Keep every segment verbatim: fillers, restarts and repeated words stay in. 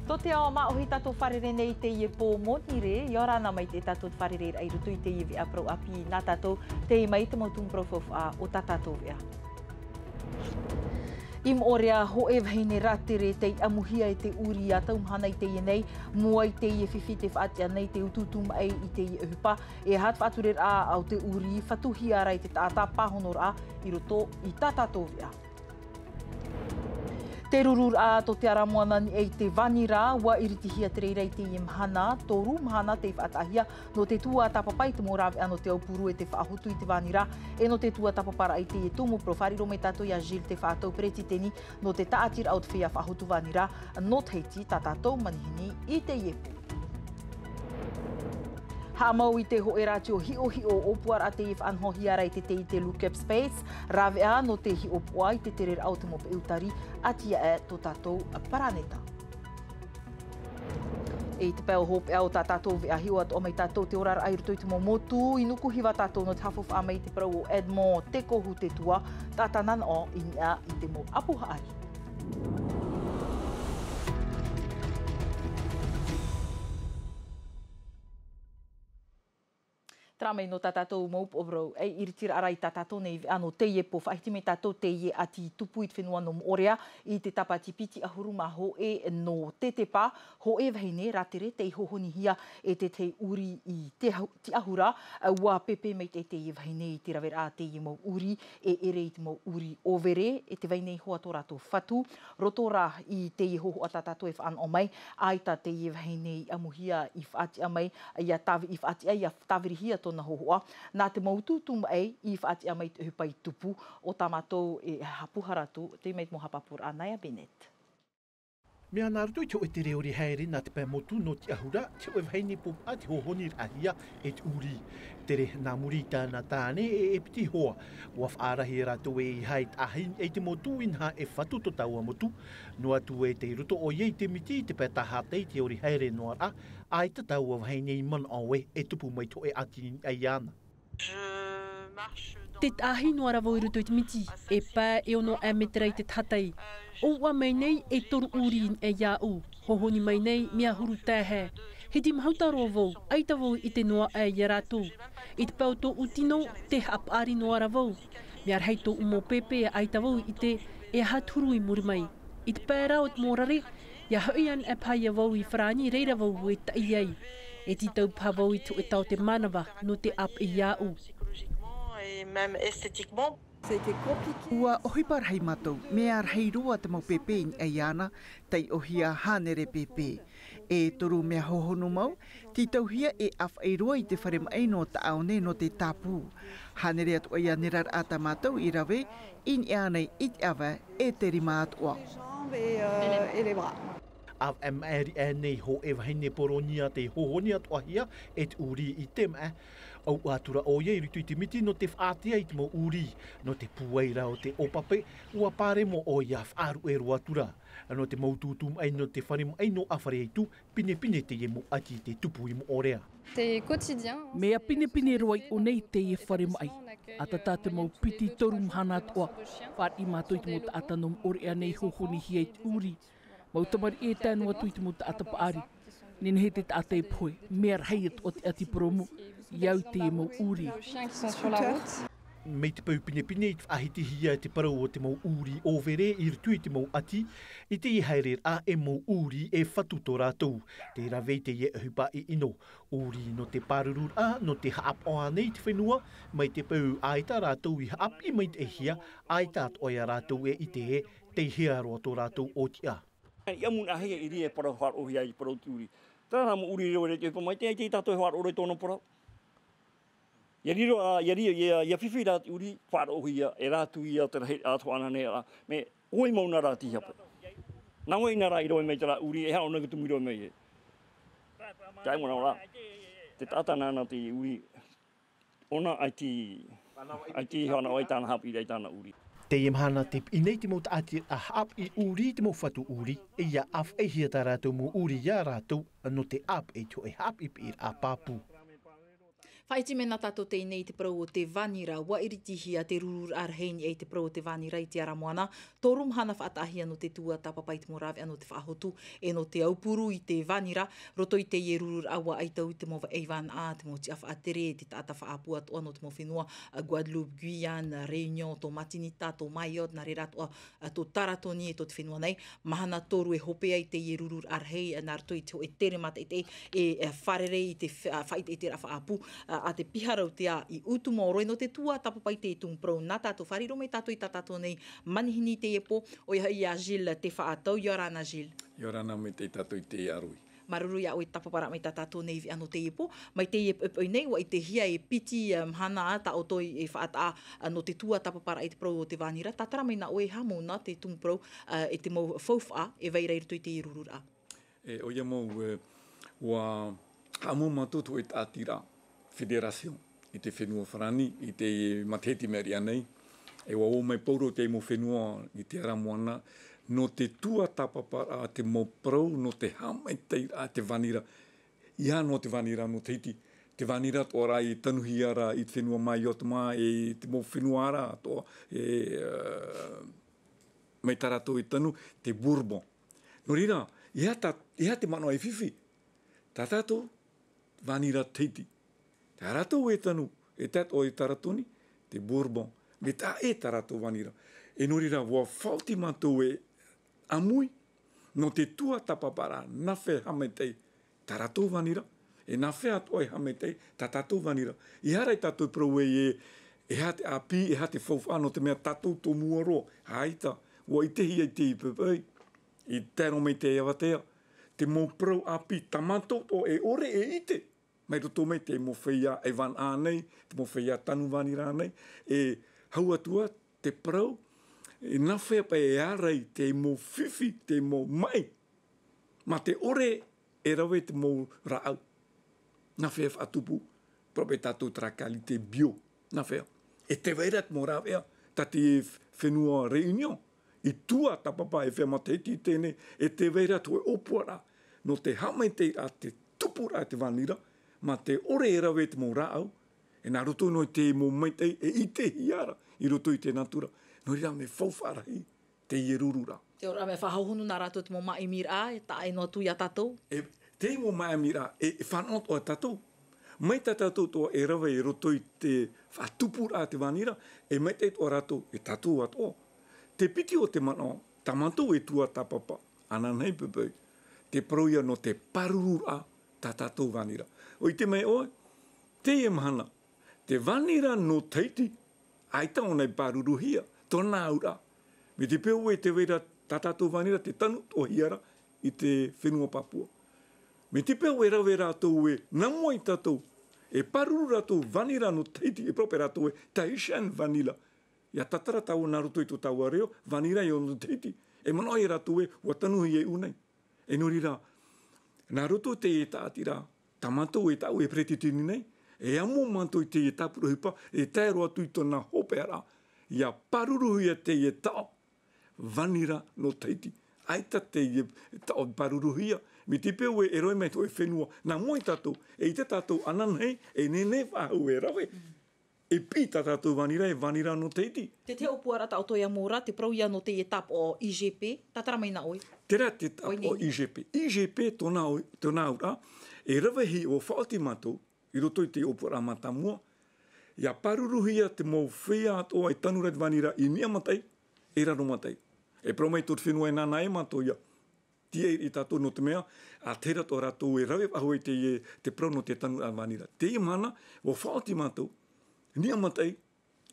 Tō te ao māʻohi tātou fārerei nei i teie pō monirē, ʻia ora na mai te tātou fārereiraʻa i roto i teie veʻa parau ʻāpī nā tātou, tei mai te mau tumu parau faufaʻa o tā tātou veʻa. I Moʻorea, hōʻē vahine rātere tei ʻamuhia e te ʻurī ʻa tau mahana i teie nei, mua i teie fifi tē faʻatiʻa nei te utuutu maʻi i teie ʻohipa, e aha te faʻatureraʻa o te ʻurī, fatuhia ra i te taʻata pāhonoraʻa i roto i tā tātou veʻa. Te rururaʻa tō te ara moana nei i te vānira, ʻua iritihia te reira i teie mahana, toru mahana tei faʻataʻahia, nō te tuatāpapa i te mau rāveʻa nō te aupuru e te faʻahotu i te vānira, e nō te tuatāpaparaʻa i teie tumu parau fāriʻi mai tātou iā Gilles Te Faʻatau, peretiteni nō te tāʻatiraʻa o te feiā faʻahotu vānira nō Tahiti, tā tātou manihini i teie pō. Haʻamau i te hōʻē rātio hiʻohiʻo, ʻōpuaraʻa tei faʻanahohia ra i te tei te Look Up Space, rāveʻa nō te hiʻopoʻa i te tereraʻa o te mau peʻutari, ʻati aʻe tō tātou paraneta. I te pae hopeʻa o tā tātou veʻa, hiʻo atoʻa mai tātou te oraraʻa i roto i te mau motu, i Nukuhiva tātou nō te haʻafaufaʻa mai i te parau o Edmond Tekohu Tetua, taʻata nanaʻo i niʻa i te mau ʻapu haʻari. Terā mai nō tā tātou mau upoʻo parau, e iritiraʻa ra i tā tātou nei veʻa nō teie pō, faʻahiti mai tātou teie ʻati tupu i te fenua nō Moʻorea, i te tāpati piti ʻahuru mā hōʻē nō Tetepa, hōʻē vahine rātere tei hohonihia e te tahi ʻurī i te ahu-, tiʻahura, ʻua pēpē maitaʻi teie vahine i te raveraʻa teie mau ʻurī, e ʻere i te mau ʻurī ʻōvere, e tē vai nei hoʻi tō rātou fatu, roto rā i teie hōhoʻa tā tātou e faʻanaho mai, ʻaita teie vahine i ʻamuhia i faʻatiʻa mai, ʻia tāvi-, i faʻatiʻa, ʻia tāvirihia tōna hōhoʻa, nā te mau utuutu maʻi i faʻatiʻa mai te ʻohipa i tupu, ʻo tā mātou e haʻapuhara atu, tei mai te mau haʻapāpūraʻa nā iā Bennett. Mea nā roto i te hōʻē tere ʻori haere nā te pae motu nō Tiʻahura, te hōʻē vahine pōpaʻa tei hohoniraʻahia e te ʻurī. Tere nā muri i tāna tāne e, e piti hoa. ʻUa faʻarahi rātou e ʻeiaha e tahi i te motu, inaha e fatu tō tāua motu. Noa atu ē tei roto ʻoia i te miti i te pae tāhātai i te ʻori haere noa ra, ʻaita taua vahine i manaʻo ē e tupu mai te hōʻē ʻati i niʻa iāna. Tē taʻahi noa ra vau i roto i te miti, e pae e ono ʻae metera i te tahatai. ʻOuʻa mai nei e toru ʻurī i niʻa iāʻu, hohoni mai nei mea huru taehae. Hiti mahuta roa vau, ʻaita vau i ʻite noa aʻe iā rātou. I te pae o tōʻu tino, tē haʻapaʻari noa ra vau. Mea rahi tōʻu mau pēpē, ʻaita vau i ʻite e aha te huru i muri mai. I te pae ra o te mau rare, ʻia hoʻi anaʻe paha ia vau i farāni, reira vau e taʻi ai. E tītau paha vau i te hōʻē taote mānava nō te ʻāpeʻe iāʻu. ʻUa ʻohipa rahi mātou, mea rahi roa te mau pēpē i niʻa iāna, taiʻohia hānere pēpē. E toru mea hohonu mau, tītauhia e ʻāfaʻi roa i te fare maʻi nō Taʻaone nō te tāpū. Hānere atoʻa ia neraraʻa tā mātou i rave, i niʻa nei i te ʻāvae e te rima atoʻa. ʻĀvae maʻeri aʻe nei hōʻē vahine Poronia tei hohoni atoʻahia e te ʻurī i te maʻa. ʻAuʻa atura ʻoia i roto i te miti nō te faʻaātea i te mau ʻurī, nō te pūai ra o te ʻōpape, ʻua pāremo ʻoia faʻaruʻe roa atura. Nō te mau tūtū maʻi nō te fare maʻi nō ʻĀfare Itu, pinepine teie mau ʻati tei tupu i Moʻorea. Mea pinepine roa i ʻō nei teie fare maʻi. ʻAtata te mau piti toru mahana atoʻa. Fāriʻi mātou i te mau taʻata nō Moʻorea nei hohonihia i te ʻurī. Mau tamariʻi e tae noa atu i te mau taʻata paʻari. Nehenehe te taʻata e pohe, mea rahi atoʻa te ʻati poromu, i au teie mau ʻurī. Mai te peu pinepine i te faʻahitihia te parau o te mau ʻurī ʻōvere i roto i te mau ʻati, i teie haereraʻa e mau ʻurī e fatu tō rātou. Tē rave i teie ʻohipa ʻiʻino, ʻurī nō te pārururaʻa, nō te haʻapaʻo ānei i te fenua, mai te peu ʻaita rātou i haʻapiʻi maitaʻihia, ʻaita atoʻa ia rātou e ʻite ē, tei hea roa tō rātou ʻōtiʻa. I ʻamu na hia i reira e parau faʻaroʻohia i te parau o te ʻurī. Terā rā mau ʻurī reo e reo te ʻohipa mai, tē, tē tātou e faʻaroʻo i tōna parau. ʻIa riro, ā, ʻia ri-, ʻia, ʻia fifi rā te ʻurī, faʻaroʻohia, e rātou ia te rahi, ā, te faʻanahoraʻa. Mea, ʻoe mau nā rā tei hape. Nā ʻoe nā rā i rave mai terā ʻurī, e haʻamana ki te miro mai ē. Tae mō nā rā. Te taʻata nāna te ʻurī. ʻOna ʻaita, ʻaita i hana ʻoe i tāna haʻapiʻiraʻa i tāna ʻurī. Teie mahana tē piʻi nei te mau taʻatiraʻa haʻapiʻi ʻurī i te mau fatu ʻurī, ʻia ʻāfaʻihia tā rātou mau ʻurī iā rātou, nō te ʻāpeʻe i te hōʻē haʻapiʻipiʻiraʻa pāpū. Faʻaiti mai na tātou teie nei i te parau o te vānira. Ua iritihia te rururaʻa rahi i niʻa i te parau o te vānira i te ara moana. Toru mahana faʻataʻahia nō te tuatāpapa i te mau rāveʻa nō te faʻahotu e nō te aupuru i te vānira. Roto i teie rururaʻa ua ʻaitau i te mau vaʻa ivanaʻa, te mau tiʻa faʻatere, te taʻata faʻaʻapu atoʻa nō te mau fenua, a Guadeloupe, Guyane, Réunion, tō Matinita, tō Mayotte, nā reira atoʻa, a tō Taratoni e tō te fenua nei. Mahana toru e hope ai teie rururaʻa rahi, a nā roto i te hōʻē tere mātaʻitaʻi e, e fārerei i te fa-, faʻaʻiteʻiteraʻa faʻaʻapu, a, a te piha rautea i Utumaoro e nō te tuatāpapa i te tumu parau nā tātou. Fārerei mai tātou i tā tātou nei manihini i teie pō, ʻoia hoʻi ia Gilles Tefaʻatau. ʻIa ora na Gilles. ʻIa ora na, mai te tātou i te ʻāroʻi. Māuruuru iā ʻoe tāpaparaʻa mai tā tātou nei i veʻa nō teie pō. Mai teie poʻipoʻi nei, ua ʻitehia e piti, e, mahana tā ʻoutou e faʻataʻa, a, nō te tuatāpaparaʻa i te parau o te vānira. Tātara mai na ʻoe, e aha mau na te tumu parau, a, e te mau faufaʻa e vai ra i roto i teie rururaʻa. E, ʻoia mau, e, ua haʻamau mātou tō e tāʻatiraʻa fédération i te fenua Farāni, i te matahiti mai riʻa nei, e ua ō mai pauroa te mau fenua i te ara moana, nō te tuatāpaparaʻa te mau parau nō te haʻamaitaʻiraʻa te vānira. ʻEiaha noa te vānira nō Tahiti, te vānira atoʻa ra i tanuhia ra i te fenua Mayotte mā, e te mau fenua ra atoʻa, e, e, mai tā rātou e tanu, te bourbon. Nō reira, ʻeiaha tā, ʻeiaha te manaʻo e fifi, tā tātou vānira Tahiti. Tā rātou e tanu, e tae atoʻa i Taratoni, te bourbon. Mai tā ʻē tā rātou vānira. E nō reira, ua faʻaoti mātou e ʻāmui, nō te tuatāpaparaʻa, nā hea e haʻamaitaʻi tā rātou vānira, e nā hea atoʻa e haʻamaitaʻi tā tātou vānira. ʻEiaha rā ia tātou e parau ē, e, e aha te ʻāpī, e aha te faufaʻa, nō te mea tātou tōmua roa, ʻaita, ua ʻitehia i teie poʻipoʻi, i tae roa mai i teie avatea, te mau parau ʻāpī tā mātou atoʻa e ʻore e ʻite, mai roto mai te mau feiā ivanaʻa nei, te mau feiā tanu vānira nei, e hau atu ā te parau, e nā hea paʻi e ārai te mau fifi, te mau maʻi, mā te ʻore e rave te mau rāʻau. Nā hea e faʻatupu, parau paʻi tātou terā qualité bio. Nā hea? E tē vai ra te mau rāveʻa, tā te fenua Réunion, i tuatāpapa e feiā matahiti i teie nei, e tē vai ra te hōʻē ʻōpuaraʻa, nō te haʻamaitaʻiraʻa te tupuraʻa te vānira, mā te ʻore e rave te mau rāʻau, e nā roto noa i te mau maitaʻi e ʻitehia ra, i roto i te natura. Nō reira mea faufaʻa rahi, teie rururaʻa. Te ora mea faʻahauhonu nā rātou te mau māʻimiraʻa, e taʻa e noa atu iā tātou. E, te mau māʻimiraʻa, e, e fānaʻo atoʻa tātou. Mai tā tātou atoʻa e rave i roto i te faʻatupuraʻa te vānira, e maitaʻi atoʻa rātou, e tātou atoʻa. Te piti o te manaʻo, tā mātou e tuatāpapa, ananahi poʻipoʻi, te parau ïa nō te pārururaʻa tā tātou vānira. ʻUa ʻite mai ʻoe, teie mahana, te vānira nō Tahiti, ʻaita ʻōna i pāruruhia, tōna auraʻa. Mai te peu ē tē vai ra tā tātou vānira tē tanu atoʻahia ra i te fenua Papua. Mai te peu e rave rātou ē, nā mua ia tātou, e pāruru rātou vānira nō Tahiti, e parau paʻi rātou ē, Tahitian vanilla. ʻIa tātara tāua nā roto i tō tāua reo, vānira ïa nō Tahiti. E manaʻo ia rātou ē, ʻua tanuhia i ʻō nei. E nō reira, nā roto i teie tāʻatiraʻa, tā mātou e tāʻu e peretiteni nei, e amo mātou i teie tāpura ʻohipa, e tae roa atu i tōna hopeʻaraʻa, ʻia pāruruhia teie taʻo vānira nō Tahiti. ʻAita teie taʻo pāruruhia, mai te peu ē e rave mai te hōʻē fenua, nā mua ia tātou, e ʻite tātou ananahi, e nehenehe faʻahou e rave. E piʻi tā tātou vānira, e vānira nō Tahiti. Te tahi ʻōpuaraʻa tā ʻoutou e amo ra, te parau ïa nō teie tāpaʻo I G P, tātara mai na ʻoe. Terā te tāpaʻo I G P. I G P, tōna au-, tōna auraʻa, e rave hia ʻua faʻaoti mātou, i roto i te ʻōpuaraʻa mātāmua, ʻia pāruruhia te mau feiā atoʻa e tanu ra i te vānira i niʻa mataʻi, e raro mataʻi. E parau mai tō te fenua e nānā ē mātou ïa, tīaʻi ia tātou nō te mea, ʻa terā atoʻa rātou e rave faʻahou i teie, te parau nō te tanuraʻa vānira. Teie mahana, ʻua faʻaoti mātou, niʻa mataʻi,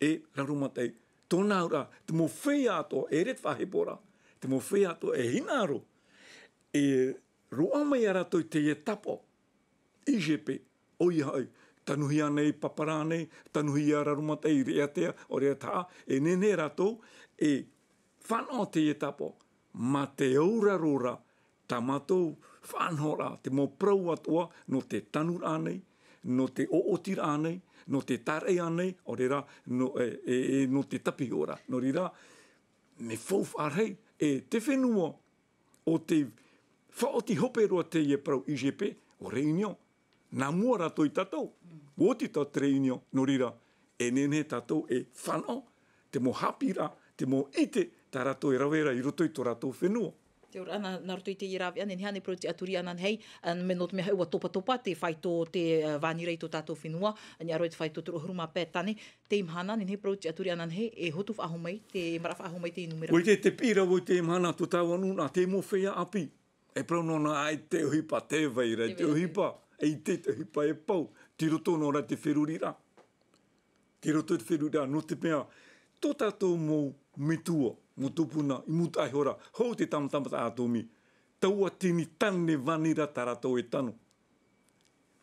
e raro mataʻi. Tōna auraʻa, te mau feiā atoʻa, e ʻere te faʻaheporaʻa, te mau feiā atoʻa, e hinaʻaro, e roaʻa mai ia rātou i teie tāpaʻo, I G P, ʻoia hoʻi, tanuhia nei, papara nei, tanuhia raro mataʻi, Raʻiātea, ʻo Raʻiātea Tahaʻa, e nehenehe rātou, e fānaʻo teie tāpaʻo, mā te auraro ra, tā mātou faʻanahoraʻa, te mau parau atoʻa, nō te tanuraʻa nei, nō te ʻoʻotiraʻa nei, nō te tāraʻi nei, ʻaore rā, nō, e, e, e, nō te tapihoraʻa. Nō reira, mea faufaʻa rahi, e te fenua, ʻo tē faʻaoti hope roa teie parau I G P, ʻo Réunion. Nā mua rātou i tātou, ua oti tā te réunion, nō reira, e nehenehe tātou e fānaʻo, te mau haʻapiʻiraʻa, te mau ʻite, tā rātou e rave ra i roto i tō rātou fenua. Te ora, nā, nā roto i teie rāveʻa, nehenehe ānei parau te tiʻaturi ānānahi, ā, me nō te mea hoʻi ua topatopa te faito o te, ā, vānira i tō tātou fenua, ā, ʻia rave te faito toru ʻahuru mā pae tāne, tei mahana, nehenehe parau te tiʻaturi ānānahi, e hotu faʻahou mai, te maraʻa faʻahou mai te nūmera. ʻUa ʻite te piʻi ra vau i teie mahana, tō tāua nūnaʻa, te mau feiā ʻāpī. E parau noa na ʻaita te ʻohipa, tē vai ra, te ʻohipa, e ʻite te ʻohipa e pau, tei roto noa ra te feruriraʻa. Tei roto te feruriraʻa, nō te mea, tō tātou mau metua, mau tupuna, i mūtaʻa iho ra, hou te tāmatamataʻa ʻātōmī, tauatini tāne vānira tā rātou e tano.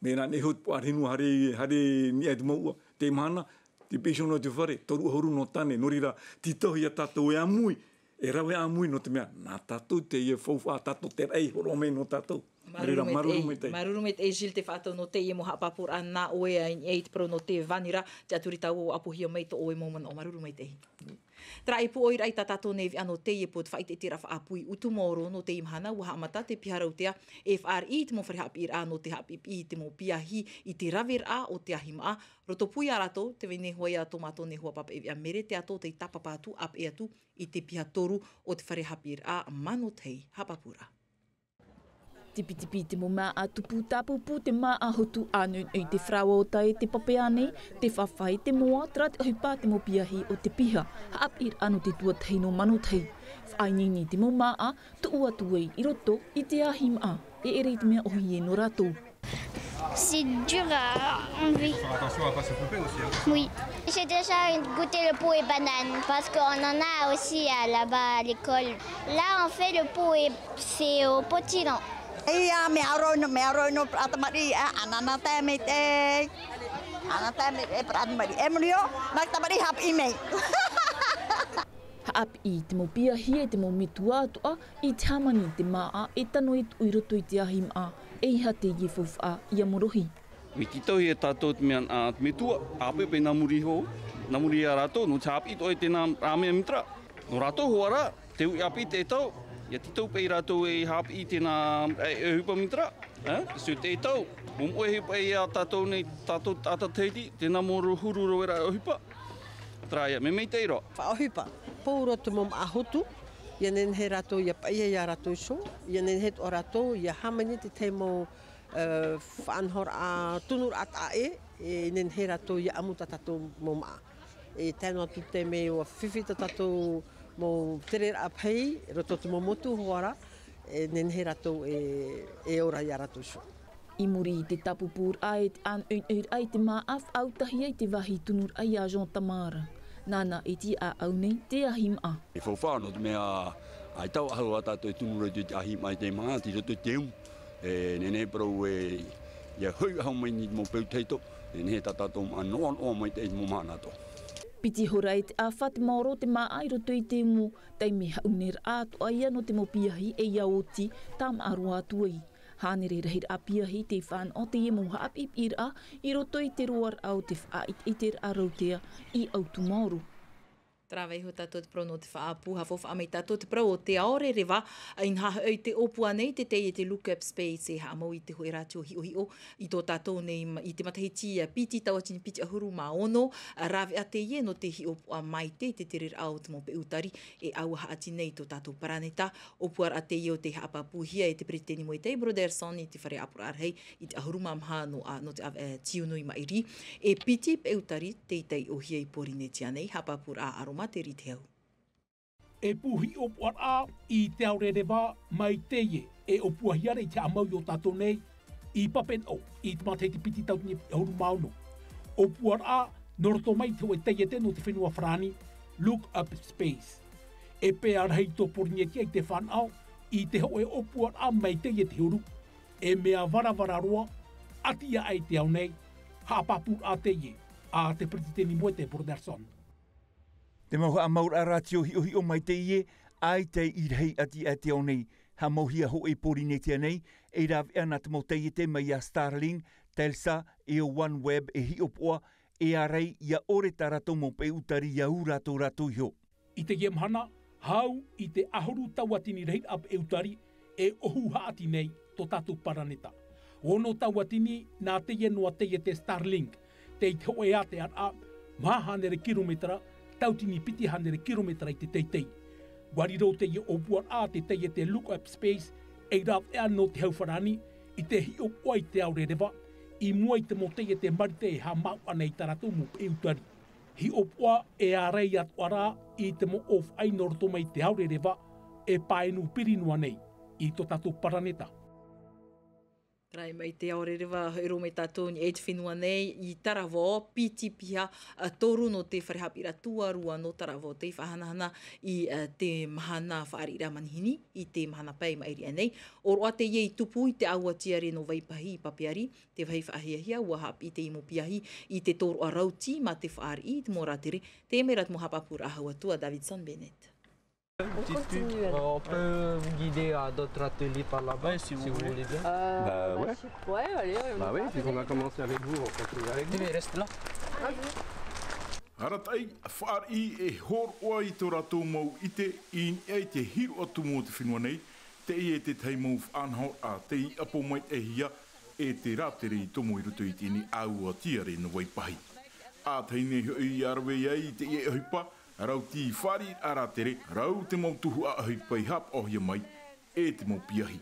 Mea nā, nehenehe hoʻi te puaʻahine haere, haere i niʻa i te mouʻa, teie mahana, tē piʻi iho noa te fare, toru ʻahuru noa tāne, nō reira, tītauhia tātou e ʻāmui, e rave ʻāmui, nō te mea, nā tātou teie faufaʻa, tātou te raʻi hōroʻa mai nō tātou. Nō reira, māuruuru maitaʻi. Māuruuru maitaʻi, Gilles, te faʻaʻite nō teie mau haʻapāpūraʻa nā ʻoe, ā, i niʻa i te parau nō te vānira, te tiʻaturi tāua ʻua ʻapohia mai tō ʻoe mau manaʻo. Māuruuru maitaʻi. Terā e pūʻoi ra i tā tātou nei veʻa nō teie pō, te faʻaʻiteʻite ra faʻaʻapu i Utumaoro nō teie mahana, ʻua haʻamata te piha rautea e fāriʻi i te mau fare haʻapiʻiraʻa nō te haʻapiʻipiʻi i te mau piahi i te raveraʻa o te ahi māʻa. Roto pū ia rātou, tē vai nei hoʻi ā tō mātou nei hoa pāpaʻi veʻa Mere Teato tei tāpapa atu, ʻāpeʻe atu i te piha toru o te fare haʻapiʻiraʻa Mano Tahi. Haʻapāpūraʻa. Tipitipi te mau māʻa tupu, tāpūpū te māʻa hotu, ʻānoinoʻi te faraoa o tae, te pape ānei, te fāfā e te moa, terā te ʻohipa te mau piahi o te piha haʻapiʻiraʻa nō te tuatahi nō Mano Tahi. Faʻaineine te mau māʻa, tuʻu atu ai i roto i te ahi māʻa, e ʻere i te mea ʻōhie nō rātou. C'est dur à enlever. Faut faire attention à pas se couper aussi, hein. Oui. J'ai déjà goûté le pot et banane parce qu'on en a aussi à, là-bas à l'école. Là, on fait le pot et c'est au potiron. Ia, mea aro ino, mea aro ino, a tamariʻi, a, ʻanaʻana tae mai te, ʻanaʻana tae mai te, a tamariʻi, e muri iho, nā te tamariʻi haʻapiʻi mai. Haʻapiʻi i te mau piahi e te mau metua atoʻa i te hāmani i te māʻa e tano e tuʻu i roto i te ahi māʻa, ʻeiaha teie faufaʻa ʻia morohi. Mea tītauhia e tātou te mea, ā, te metua, ʻāpeʻe paʻi nā muri iho, nā muri ia rātou, nō te haʻapiʻi atoʻa i tēnā, ā, mea metua. Nō rātou hoʻi rā, te uʻi ʻāpī te tau, ʻia tītau paʻi rātou e haʻapiʻi i tēnā, ā, e ʻohipa metua, ā, te sui te tau, moʻomoʻe hoʻi paʻi ia tātou nei, tātou taʻata Tahiti, tēnā mau huru raveraʻa ʻohipa. Terā ia, mea maitaʻi roa. Faʻaʻohipa, pō roa te mau māʻa hotu, ʻia nehenehe rātou ʻia paʻihia ia rātou iho, ʻia nehenehe atoʻa rātou ʻia hāmani i te tahi mau, ā, faʻanahoraʻa, tunuraʻa taʻa ʻē, e nehenehe rātou ʻia ʻamu tā tātou mau māʻa. E tae noa atu te mea ʻua fifi tā tātou mau tereraʻa paʻi, roto te mau motu hoʻi rā, e nehenehe rātou e, e ora ia rātou iho. I muri i te tāpūpūraʻa e te ʻānoinoiraʻa i te māʻa, faʻautahia i te vāhi tunuraʻa ia Jean Tamara. Nāna e tiʻaʻau nei te ahi māʻa. E faufaʻa nō te mea, ʻaita ʻaita tātou e tunu ra i te ahi māʻa i te māʻa, tei roto i te umu. E nehenehe parau e, ʻia hoʻi faʻahou mai nei te mau peu tahito, e nehenehe tā tātou māʻa noʻanoʻa maitaʻi i te mau mahana atoʻa. Piti hora e te ʻāfa te maoro o te māʻa i roto i te umu, taime haʻunearaʻa atoʻa ia nō te mau piahi e ʻia oti, tāmāʻa roa atu ai. Hānere rahiraʻa piahi tei fānaʻo teie mau haʻapiʻipiʻiraʻa i roto i te roaraʻa o te faʻaʻiteʻiteraʻa rautea i Utumaoro. Terā vaiiho tātou te parau nō te faʻaʻapu, haʻafaufaʻa mai tātou te parau o te aorereva, inaha hoʻi te ʻōpua nei, te tei e te Look Up Space e haʻamau i te hōʻē rātio hiʻohiʻo i tō tātou nei ma-, i te matahiti piti tauatini piti ʻahuru mā ono, raveʻa teie nō te hiʻopoʻa maitaʻi i te tereraʻa o te mau peʻutari e ʻaua haʻati nei i tō tātou paraneta. ʻŌpuaraʻa teie o tei haʻapāpūhia e te peretiteni Moetai Brotherson i te fare ʻāpoʻoraʻa rahi i te ʻahuru mā maha nō, ā, nō te ʻāvaʻe, ā, Tiunu i maʻiri. E piti peʻutari tei taiʻohia i Pōrīnetia nei, haʻapāpūraʻa a Roma Terī Te Hau. E pū hiʻopoʻaraʻa i te aorereva mai teie e ʻōpuahia ra i te haʻamau i ō tātou nei i Papeʻete i te matahiti piti tauatini piti ʻahuru mā ono. ʻŌpuaraʻa nō roto mai i te hōʻē taiete nō te fenua Farāni, Look Up Space. E pae rahi tō Pōrīnetia i te fānaʻo i te hōʻē ʻōpuaraʻa mai teie te huru. E mea varavara roa, ʻati aʻe i te ao nei, haʻapāpūraʻa teie a te peretiteni Moetai Brotherson. Te mau haʻamauraʻa rātio hiʻohiʻo mai teie, ʻaita i rahi ʻati aʻe te ao nei, haʻamauhia hōʻē i Pōrīnetia nei, e rāveʻa nā te mau taiete mai iā Starlink, Telstra, e ʻo OneWeb e hiʻopoʻa, e ārai ʻia ʻore tā rātou mau peʻutari ʻia ū rātou rātou iho. I teie mahana, hau i te ʻahuru tauatini rahiraʻa peʻutari e ʻohu haʻati nei tō tātou paraneta. Ono tauatini, nā teie noa teie te Starlink, tei te hōʻē ātearaʻa, maha hānere kirometera, tauatini piti hānere kirometera i te teitei. Ua riro teie ʻōpuaraʻa te teie te Look Up Space, ei rāveʻa nō te hau farāni, i te hiʻopoʻa i te aorereva, i mua i te mau teie te marite e haʻamāuʻa nei i tā rātou mau peʻutari. Hiʻopoʻa e ārai atoʻa rā i te mau ʻōfaʻi nō roto mai te aorereva, e pae nū piri noa nei i tō tātou paraneta. Tarai mai te aorereva, hoʻi roa mai tātou i niʻa i te fenua nei, i Taravao, piti piha, ā, toru nō te fare haʻapiʻiraʻa tuarua nō Taravao, tei faʻahanahana i, ā, te mahana fāriʻiraʻa manihini, i te mahana pae i maʻiri aʻe nei. ʻŌroʻa teie i tupu i te ʻāua tiare nō Vaipahi i Papeari, te vāhi faʻahiahia, ua haʻapiʻi teie mau piahi i te tōroʻa rauti mā te fāriʻi i te mau rātere, teie mai rā te mau haʻapāpūraʻa hau atu a Davidson Bennett. On continue, alors. Euh, on peut vous guider à d'autres ateliers par là-bas, si vous voulez bien. Euh, bah ouais. Bah, je suis prêt, allez, on y va, venez. Bah oui, puis on va commencer avec vous, on continue avec vous. Reste là. Arataʻi, fāriʻi e hōroʻa i tō rātou mau ʻite i niʻa i te hiroʻa tumu o te fenua nei, teie te tahi mau faʻanahoraʻa tei ʻapo maitaʻihia e te rātere i tomo i roto i teie ʻāua tiare nō Vaipahi. ʻĀtahi nei hoʻi i rave ai i teie ʻohipa, rauti fāriʻiraʻa rātere, rau te mau tuhaʻa ʻohipa i haʻapaʻohia mai, e te mau piahi.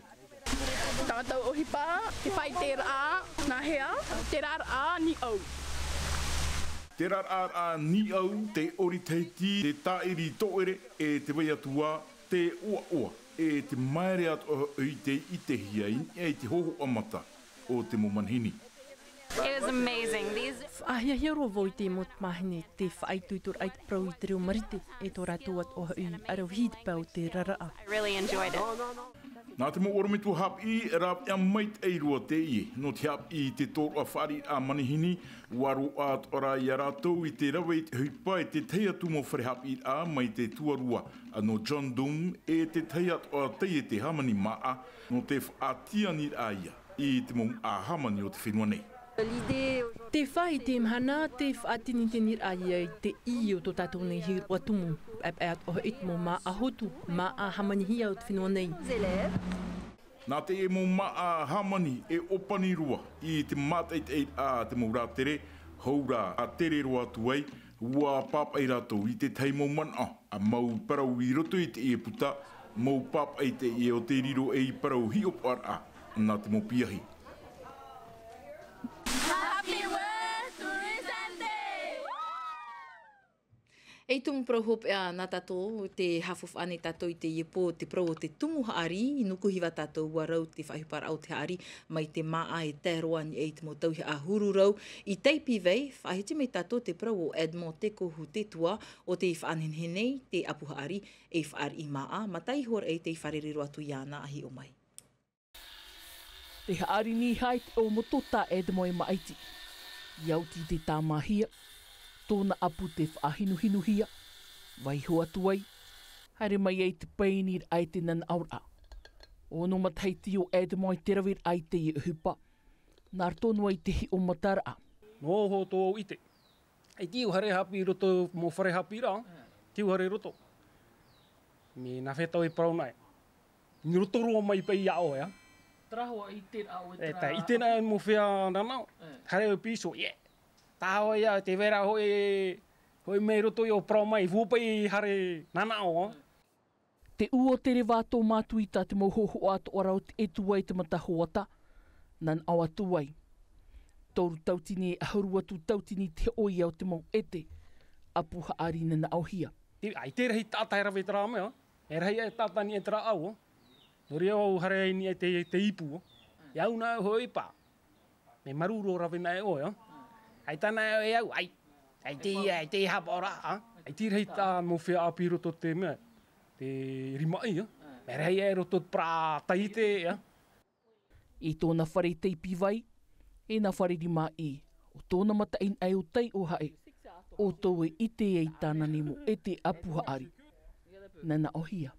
Tā mātou ʻohipa, te faʻaʻiteraʻa, nā hea, te raraʻa niʻau. Te raraʻa niʻau, te ʻori tahiti, te tāʻiri tōʻere, e te vai atu ā, te ʻoaʻoa, e te māere atoʻa hoʻi tei ʻitehia i niʻa i te hōhoʻa mata o te mau manihini. It was amazing. These Faʻahiahia roa vau i te mau tamāhine, te faʻaitoitoraʻa i te parau i te reo marite, e tō rātou atoʻa hoʻi ʻaravihi i te pae o te raraʻa. I really enjoyed it. Nā te mau ʻorometua haʻapiʻi, rāveʻa maitaʻi roa teie, nō te haʻapiʻi i te tōroʻa fāriʻiraʻa manihini, ua roaʻa atoʻa rā ia rātou i te rave i te ʻohipa e te tahi atu mau fare haʻapiʻiraʻa mai te tuarua, nō John Doom, e te tahi atoʻa teie te hāmani māʻa, nō te faʻatianiraʻa ia i te mau māʻa hāmani o te fenua nei. Te fā i te mahana, te faʻatinitiniraʻa ia i te ʻī o tō tātou nei hiroʻa tumu, paʻepaʻe atoʻa hoʻi te mau māʻa hotu, māʻa hāmanihia o te fenua nei. Nā teie mau māʻa hāmani e ʻōpani roa i te mātaʻitaʻiraʻa a te mau rātere, hou rā, ʻa tere roa atu ai, ua pāpaʻi rātou i te tahi mau manaʻo, ʻa mau parau i roto i teie puta, mau pāpaʻi teie o te riro ei parau hiʻopoʻaraʻa nā te mau piahi. Happy World Tourism Day! Ei tumu parau hopeʻa nā tātou, tē haʻafaufaʻa nei tātou i teie pō, te parau o te tumu haʻari, i nuku hiva tātou, ua rau te faʻaʻohiparaʻa o te haʻari, mai te māʻa e tae roa i niʻa i te mau tauihaʻa huru rau, i Taipīvai, faʻahiti mai tātou te parau o Edmond Tekohu Tetua, ʻo tē faʻanehenehe nei te ʻapu haʻari, ei fāriʻi māʻa, mā te iho rā i te fārerei roa atu iāna a hiʻo mai. Te haʻari nīhai te ʻōmoto tā Edmond e māʻiti. ʻIa oti te tāmāhia, tōna ʻapu tē faʻahinuhinuhia, vaiiho atu ai, haere mai ai te pēni raʻa i te nanaʻoraʻa. Ono matahiti ʻo Edmond i te raveraʻa i teie ʻohipa, nā roto noa i te hiʻomataraʻa. Nō ʻoho tō ʻite. E tiu haere haʻapiʻi i roto, mau fare haʻapiʻiraʻa, tiu haere i roto. Mea nā fea tau e parau nei. I roto roa mai paʻi iā ʻoe, ā? Terā hoʻi, ʻite rā ʻoe, e, terā. Tae, ʻite nā ʻoe mau fea nanaʻo. E. Haere ʻoe piso, ie. Tahoʻa ia, tē vai ra hoʻi, hoʻi mai roto i ʻō parau mai, ʻua paʻi haere nanaʻo, ā? E. Te ʻū o te reva tō mātou i tā te mau hōhoʻa atoʻa ra o te ʻEtua i te matahoata, nanaʻo atu ai. Toru tautini e ʻahuru atu tautini te hoʻoia o te mau ʻete, ʻapu haʻari nanaʻohia. Te, ʻaita e rahi taʻata e rave i terā mea, e rahi aʻe taʻata i niʻa i terā ʻau, ā. Nō reira au haere i niʻa i te, te ipu, ā. E au nā hoʻi pā. Mea māuruuru rave nā ʻoe, ā. ʻAita nā ʻoe e au, ʻai. ʻAita ia, ʻaita ia haʻapaʻo ra, ā. ʻAita e rahi taʻata mau fea ʻāpī i roto te mea, te rimaʻī, ā. Mea rahi aʻe i roto te parau taiete, ā. I tōna fare i Taipīvai, e nā fare rimaʻī, ʻo tōna mataʻeinaʻe o Taiohae, ʻoutou e ʻite ai tāna nei mau ʻete ʻapu haʻari. Nanaʻohia.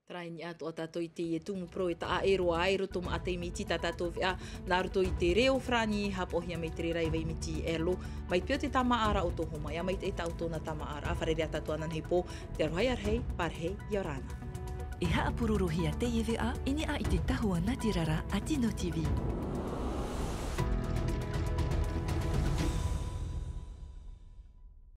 Terā i niʻa atoʻa tātou i teie tumu parau e taʻa ʻē roa ai roto maʻa tei miti tā tātou veʻa, nā roto i te reo farāni, haʻapaʻohia mai te reira e Vaimiti Erlo, mai te peu te tāmāʻaraʻa o tō Homaia, mai te tā ʻoutou nā tāmāʻaraʻa, fārerei ā tātou ananahi pō, te aroha ia rahi, pārahi, ʻia ora na. E haʻapurorohia teie veʻa i niʻa i te tahua natirara a Tino TV.